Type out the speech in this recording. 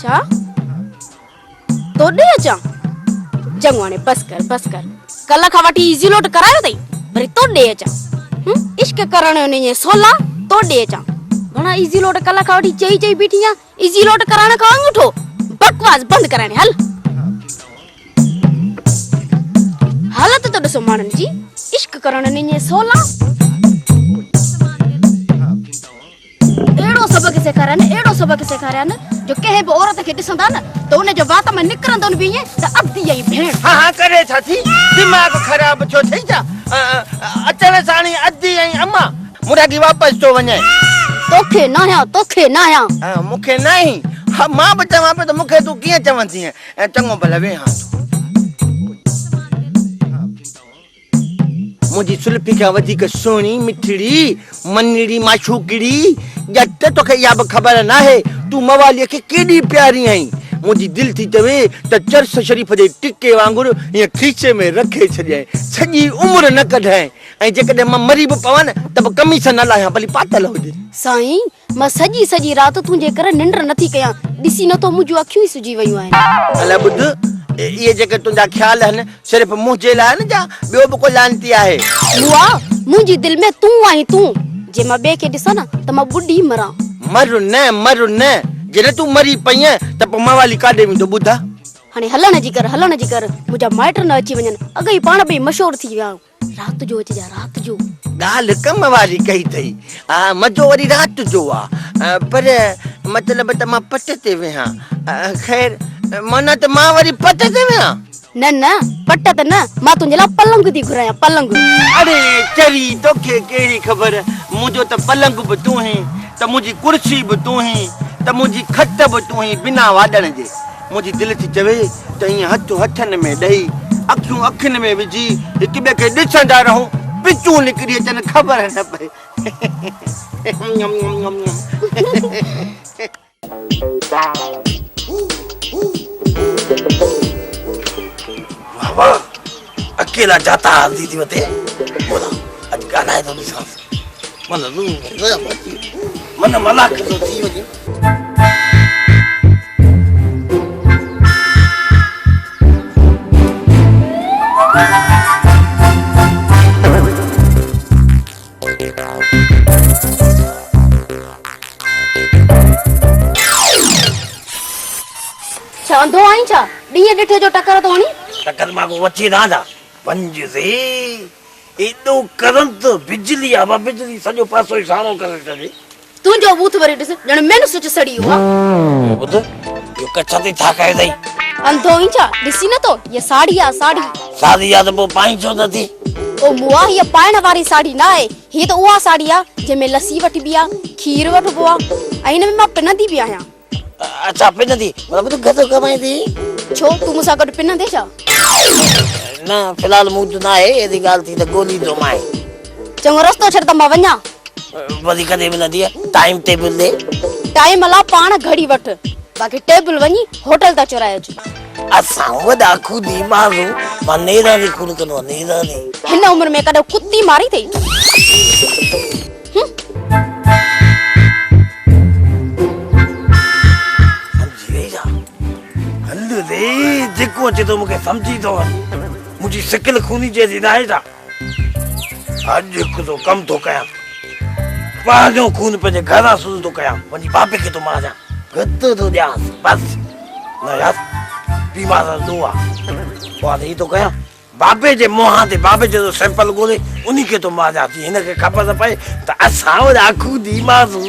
ڇا؟ تو ڏي اچان؟ چڱو هاڻي بس ڪر بس ڪر. ڪلهه کان وٺي ايزي لوڊ ڪرايو اٿئي وري تو ڏي اچان. هم عشق ڪرڻ جو نيئي سولا تو ڏي اچان. گهڻا ايزي لوڊ ڪلهه کان وٺي چئي چئي بيٺي آهيان ايزي لوڊ ڪرائڻ کان انگوٺو. بڪواس بند ڪر هاڻي هل. حالت ته ڏسو ماڻهن جي عشق ڪرڻ نيئي سولا. اهڙو سبق سيکاريان اهڙو سبق سيکاريان جو ڪنهن به عورت کي ڏسندا نه ته ان جي وات مان نڪرندو به ائين ته ادي ۽ ڀيڻ. ها ها ڪري ڇا ٿي دماغ خراب ٿيو اٿئي ڇا اچڻ ساڻ ئي ادي ۽ اما مراڳي واپس ٿو وڃين. توکي ناهيان توکي ناهيان. ها مون کي ناهين ها مان به چوان پيو ته مون کي تون ڪيئن چوندينء چڱو ڀلا ويهان ٿو. منهنجي سلفي کان وڌيڪ سهڻي، مٺڙي، منڙي، معشوقڙي، ڄٽ توکي اها به خبر ناهي تون مواليء کي ڪيڏي پياري آهين. منهنجي دل ٿي چوي ته چرس شريف جي ٽڪي وانگر ائين کيسي ۾ رکي ڇڏيانء، سڄي عمر نه ڪڍانء ۽ جيڪڏهن مان مري به پوان نه ته به قميص نه لاهيان، ڀلي پاتل هجي. سائين، مان سڄي سڄي رات تنهنجي ڪري ننڊ نٿي ڪيان، ڏسين نٿو منهنجون اکيون ئي سجي ويون آهن. هل ٻڌ، اهي جيڪي تنهنجا خيال آهن، صرف منهنجي لاء آهن يا ٻيو به ڪو لعنتي آهي؟ مئا، منهنجي دل ۾ تون آهين تون، جي مان ٻئي کي ڏسان نه ته مان ٻڏي مران. مر نه، مر نه، جيڪڏهن تون مري پئينء ته پوء موالي ڪاڏي ويندو ٻڌاء؟ هاڻي هلڻ جي ڪر، هلڻ جي ڪر، منهنجا مائٽ نه اچي وڃن، اڳ ئي پاڻ ٻئي مشهور ٿي ويا آهيون. رات جو اچجان رات جو. ڳالهه ڪم واري ڪئي اٿئي. مزو وري رات جو آ. پر مطلب ته مان پٽ تي ويهان. خير معنيٰ ته مان وري پٽ تي ويهان. نه نه پٽ ته نه مان تنهنجي لاء پلنگ ٿي گهرايان پلنگ. اڙي چري توکي ڪهڙي خبر منهنجو ته پلنگ به تون هين ته منهنجي ڪرسي به تون هين ته منهنجي کٽ به تون هين بنا واڏڻ جي. منهنجي دل ٿي چوي ته ائين هٿ هٿن ۾ ڏئي، اکيون اکين ۾ وجهي هڪ ٻئي کي ڏسندا رهون، پچون نڪري اچن خبر نه پئي. واه واه اڪيلا جاتا هلندي ٿي وتي بولا اڄ ڳالهائي ٿو ڏسانس من روح ۾ رحم اچي من ملاڪ ٿو ٿي وڃي. ڇا انڌو آهين ڇا؟ ڏينهن ڏٺي جو ٽڪر ٿو هڻين؟ ٽڪر مان ڪو وٺي نه آندا. وڃ ري، ايڏو ڪرنٽ، بجلي آ با بجلي سڄو پاسو ئي ساڻو ڪري ڇڏي. تنهنجو ٻوٿ وري ڏس، ڄڻ مين سوئچ سڙي ويو آ. اهو ٻڌ، اهو ڪڇ تي ڇا ڪيو اٿئي؟ انڌو آهين ڇا؟ ڏسين نه ٿو، هيء ساڙهي آ، ساڙهي. ساڙهي آ ته پوء پائين ڇو نه ٿي؟ او مئا، هيء پائڻ واري ساڙهي نه آهي، هيء ته اها ساڙهي آ، جنهن ۾ لسي وٺبي آ، کير وٺبو آ ۽ هن ۾ مان پنندي به آهيان. اڇا پنندي، مطلب تون گدو ڪمائيندي؟ ڇو، تون مون سان گڏ پنندين ڇا؟ نه، في الحال مون وٽ ناهي، اهڙي ڳالهه ٿي ته ڳوليندومانء. چڱو رستو ڇڏ ته مان وڃان. وري ڪڏهن ملندينء؟ ٽائيم ٽيبل ڏي. ٽائيم الا پاڻ گهڙي وٺ، باقي ٽيبل وڃي هوٽل تان چورائي اچ. اسان وڏا خودي ماڻهو، مان نيراني خون ڪندو آهيان، نيراني. هن عمر ۾ ڪڏهن ڪتي ماري اٿئي؟ سمجهي وئي ڇا؟ هل ري، جيڪو اچي ٿو مون کي سمجهي ٿو وڃي. منهنجي سڪل خوني جهڙي ناهي ڇا؟ اڄ هڪڙو ڪم ٿو ڪيان. پنهنجو خون پنهنجي گهران شروع ٿو ڪيان. وڃي بابي کي ٿو ماريان. گد ٿو ڏيانس. بس. نه يار بيمار ڏوهه آ. پوء هاڻي هي ٿو ڪيان. بابي جي منهن تي بابي جهڙو سيمپل ڳولي انهي کي ٿو ماريان جيئن هن کي خبر پئي ته اسان وڏا خودي ماڻهو.